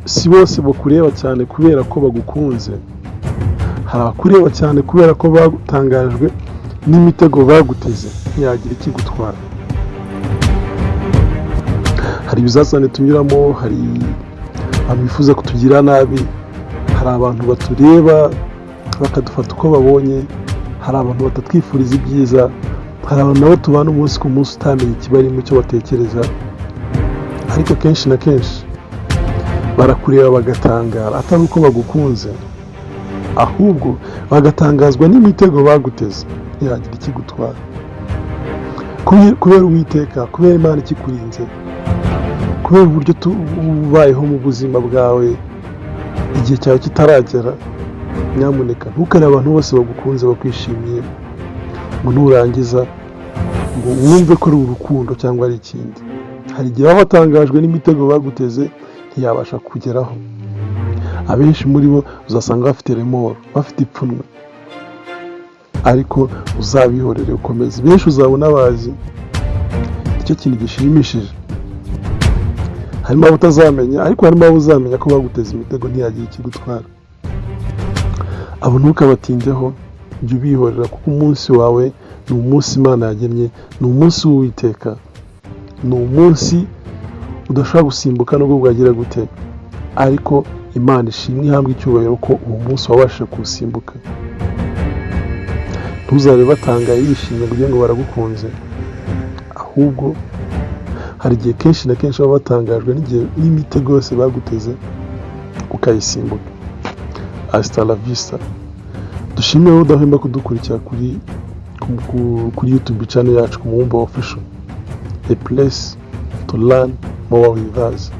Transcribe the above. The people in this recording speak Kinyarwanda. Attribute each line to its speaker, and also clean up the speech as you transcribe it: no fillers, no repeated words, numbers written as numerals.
Speaker 1: Si bose bakureba cyane kubera ko bagukunze. Hari abakureba cyane kubera ko batangajwe n'imitego baguteze, ntiyagira ikigutwara. Hari ibizazane tunyuramo, hari abantu bifuza kutugira nabi, hari abantu batureba bakadufata uko babonye, hari abantu batatwifuriza ibyiza, hari abantu nabo tubana umunsi ku munsi utamenya ikibarimo, icyo batekereza. Ariko kenshi na kenshi barakureba bagatangara, atari uko bagukunze, ahubwo bagatangazwa n'imitego baguteze, ntiyagira ikigutwara. Kubera Uwiteka, kubera Imana ikikurinze, kubera uburyo ubayeho mu buzima bwawe igihe cyawe kitaragera, nyamuneka ntukarebe abantu bose bagukunze, bakwishimiye, ngo nurangiza ngo wumve ko ari urukundo cyangwa ari ikindi. Hari igihe baba batangajwe n'imitego baguteze, ntiyabasha kugeraho. Abenshi muri bo uzasanga bafite remords, bafite ipfunwe, ariko uzabihorere ukomeze. Benshi uzabona bazi icyo kintu gishimishije. Harimo abo utazamenya, ariko harimo abo uzamenya ko baguteza imitego, ntiyagira ikigutwara. Abo ntukabatindeho, jya ubihorera, kuko umunsi wawe ni umunsi Imana yagennye, ni umunsi w'Uwiteka, ni umunsi udashobora gusimbuka nubwo bwagira gute. Ariko Imana ishimwe, ihabwe icyubahiro ko uwo munsi wabashije kuwusimbuka. Ntuzabe batangaye, bishimye ngo ugire ngo baragukunze, ahubwo hari igihe kenshi na kenshi baba batangajwe n'igihe n'imitego yose baguteze ukayisimbuka. Hasta la vista. Dushimire wowe udahwema kudukurikira kuri YouTube channel yacu, ku Mubumbe Official, a place to learn more with us.